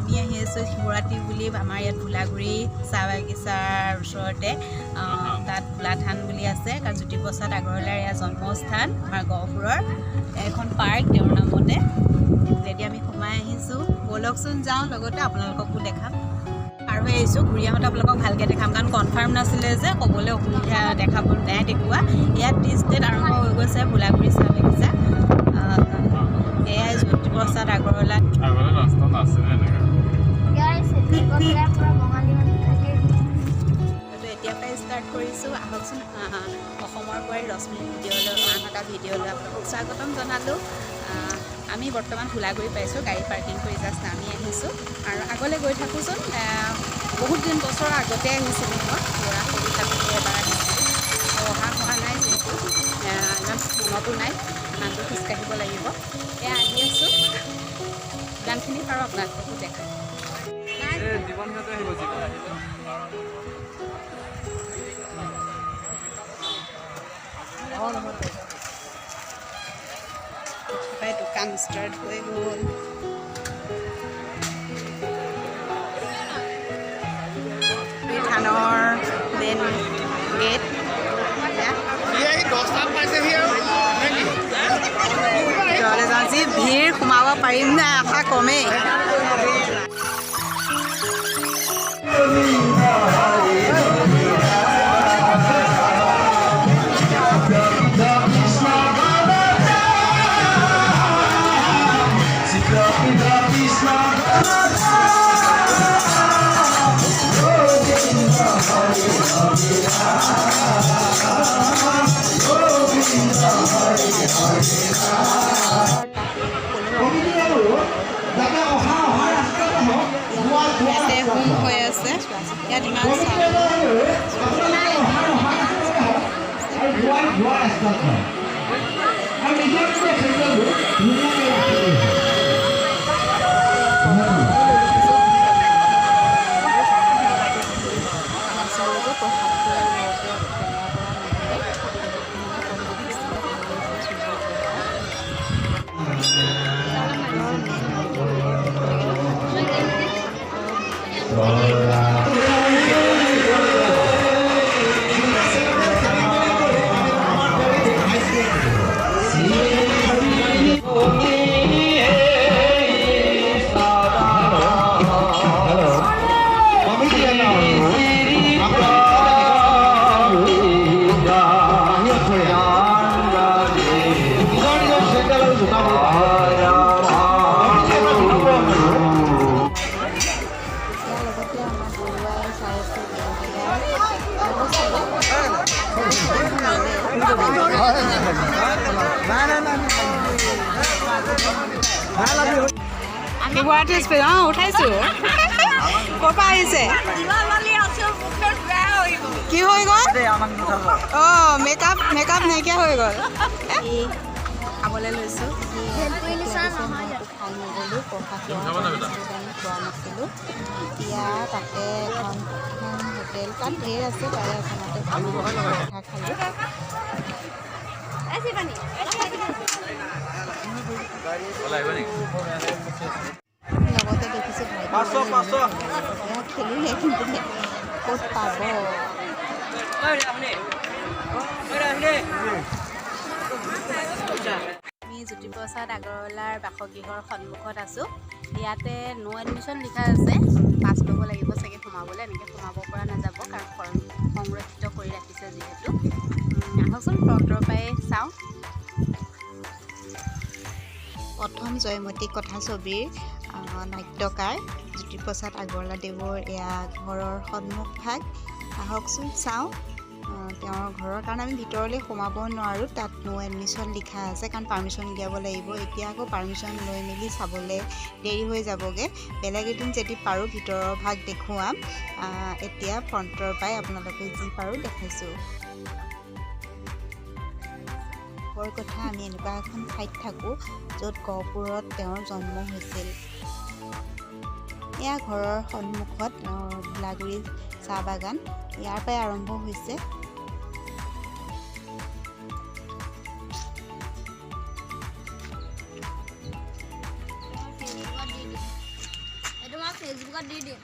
আমি আহি আছোঁ শিৱৰাত্ৰি বুলি আমাৰ ইয়াত ভোলাগুৰি চাহ বাগিচাৰ ওচৰতে তাত ভোলাথান বুলি আছে। কাৰণ জ্যোতিপ্ৰসাদ আগৰৱালাৰ এয়া জন্মস্থান আমাৰ গহপুৰৰ এখন পাৰ্ক তেওঁৰ নামতে। এতিয়া আমি সোমাই আহিছোঁ, ব'লকচোন যাওঁ, লগতে আপোনালোককো দেখাম। পাৰ হৈ আহিছোঁ, ঘূৰি আহোঁতে আপোনালোকক ভালকৈ দেখাম, কাৰণ কনফাৰ্ম নাছিলে যে ক'বলৈ অসুবিধা, দেখাব নাই দেখুওৱা। ইয়াত টি ষ্টেট আৰম্ভ হৈ গৈছে ভোলাগুৰি চাহ বাগিচা। এয়াই জ্যোতিপ্ৰসাদ আগৰৱালা। আগতে ৰাস্তা নাছিলে এনেকৈ। বঙালী মানুহ থাকে। তো এতিয়াৰ পৰাই ষ্টাৰ্ট কৰিছোঁ। আহকচোন। অসমৰ পৰাই ৰশ্মি ভিডিঅ'লৈ আন এটা ভিডিঅ'লৈ আপোনালোকক স্বাগতম জনালোঁ। আমি বৰ্তমান ভোলাগুৰি পাইছোঁ, গাড়ী পাৰ্কিং কৰি জাষ্ট নামি আহিছোঁ আৰু আগলৈ গৈ থাকোঁচোন। বহুত দিন বছৰৰ আগতে আহিছিলোঁ মই, ল'ৰা সৰু থাকোঁতে এবাৰ আহিছিলোঁ। অহা হোৱা নাই যিহেতু ইমান মনতো নাই, ইমানটো খোজকাঢ়িব লাগিব। এয়া আহি আছোঁ, যিমানখিনি পাৰোঁ আপোনালোককো দেখাম। জীৱন সিহঁতে আহিব, জীৱন আহিব। প্ৰায় দোকান ষ্টাৰ্ট হৈ গ'ল। থানৰ মেইন গেট। ভিতৰলৈ যাওঁ, যি ভিৰ সোমাব পাৰিম নাই আশা কমেই। ইয়াতে হোম হৈ আছে, ইয়াত ইমান লগতে আমাৰ বৰুৱাই চাই আছে। শিৱৰাত্ৰি স্পেচিয়েল। অঁ, উঠাইছোঁ। ক'ৰ পৰা আহিছে? কি হৈ গ'ল? অঁ, মেকআপ মেকআপ নাইকিয়া হৈ গ'ল। খাবলৈ লৈছোঁ। খাই নগ'লোঁ, প্ৰসাদ লোৱা কাৰণে খোৱা নাছিলোঁ। এতিয়া তাতে এখন হোটেল, তাত ঢেৰ আছে, তাৰে এখনতে পৰঠা খালোঁ। লগতে দেখিছোঁ ভাইটি খেলিলে, কিন্তু ক'ত পাব। আমি জ্যোতিপ্ৰসাদ আগৰৱালাৰ বাসগৃহৰ সন্মুখত আছোঁ। ইয়াতে ন' এডমিশ্যন লিখা আছে। পাছ ল'ব লাগিব চাগে সোমাবলৈ, এনেকৈ সোমাব পৰা নাযাব, কাৰণ সংৰক্ষিত কৰি ৰাখিছে যিহেতু। আহকচোন, ফ্ৰণ্টৰ পৰাই চাওঁ। প্ৰথম জয়মতী কথাছবিৰ নাট্যকাৰ জ্যোতিপ্ৰসাদ আগৰৱালাদেৱৰ এয়া ঘৰৰ সন্মুখভাগ। আহকচোন চাওঁ তেওঁৰ ঘৰৰ, কাৰণ আমি ভিতৰলৈ সোমাব নোৱাৰোঁ, তাত ন' এডমিশ্যন লিখা আছে, কাৰণ পাৰ্মিশ্যন উলিয়াব লাগিব। এতিয়া আকৌ পাৰ্মিশ্যন লৈ মেলি চাবলৈ দেৰি হৈ যাবগৈ। বেলেগ এদিন যদি পাৰোঁ ভিতৰৰ ভাগ দেখুৱাম। এতিয়া ফ্ৰণ্টৰ পৰাই আপোনালোকে যি পাৰোঁ দেখাইছোঁ। কথা আমি এনেকুৱা এখন ঠাইত থাকোঁ য'ত গহপুৰত তেওঁৰ জন্ম হৈছিল। এয়া ঘৰৰ সন্মুখত ভোলাগুৰি চাহ বাগান, ইয়াৰ পৰাই আৰম্ভ হৈছে। ফেচবুকত দি দিম।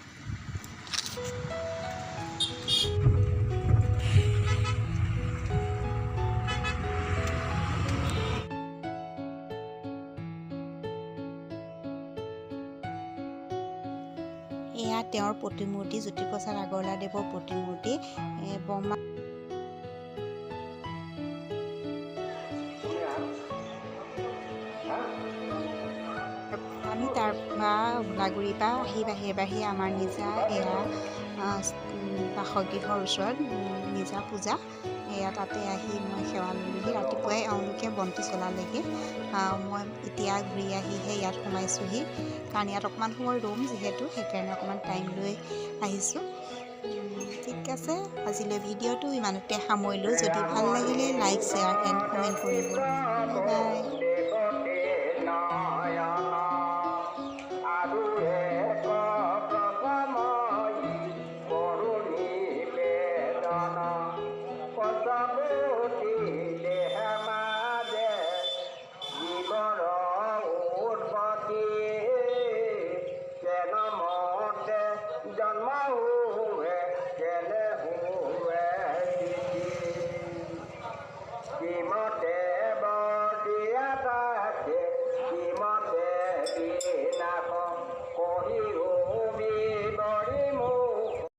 এয়া তেওঁৰ প্ৰতিমূৰ্তি, জ্যোতিপ্ৰসাদ আগৰৱালাদেৱৰ প্ৰতিমূৰ্তি। ব্ৰহ্মা আমি তাৰ পৰা ভোলাগুৰিৰ পৰা আহি বাহিৰে বাহিৰে আমাৰ নিজা এয়া বাসগৃহৰ ওচৰত নিজা পূজা, এয়া তাতে আহি মই সেৱা ল'লোহি। ৰাতিপুৱাই এওঁলোকে বন্তি জ্বলালেগৈ। মই এতিয়া ঘূৰি আহিহে ইয়াত সোমাইছোঁহি, কাৰণ ইয়াত অকণমান সময় ৰ'ম যিহেতু, সেইকাৰণে অকণমান টাইম লৈ আহিছোঁ। ঠিক আছে, আজিলৈ ভিডিঅ'টো ইমানতে সামৰিলোঁ। যদি ভাল লাগিলে লাইক, শ্বেয়াৰ এণ্ড কমেণ্ট কৰিব। Bye bye.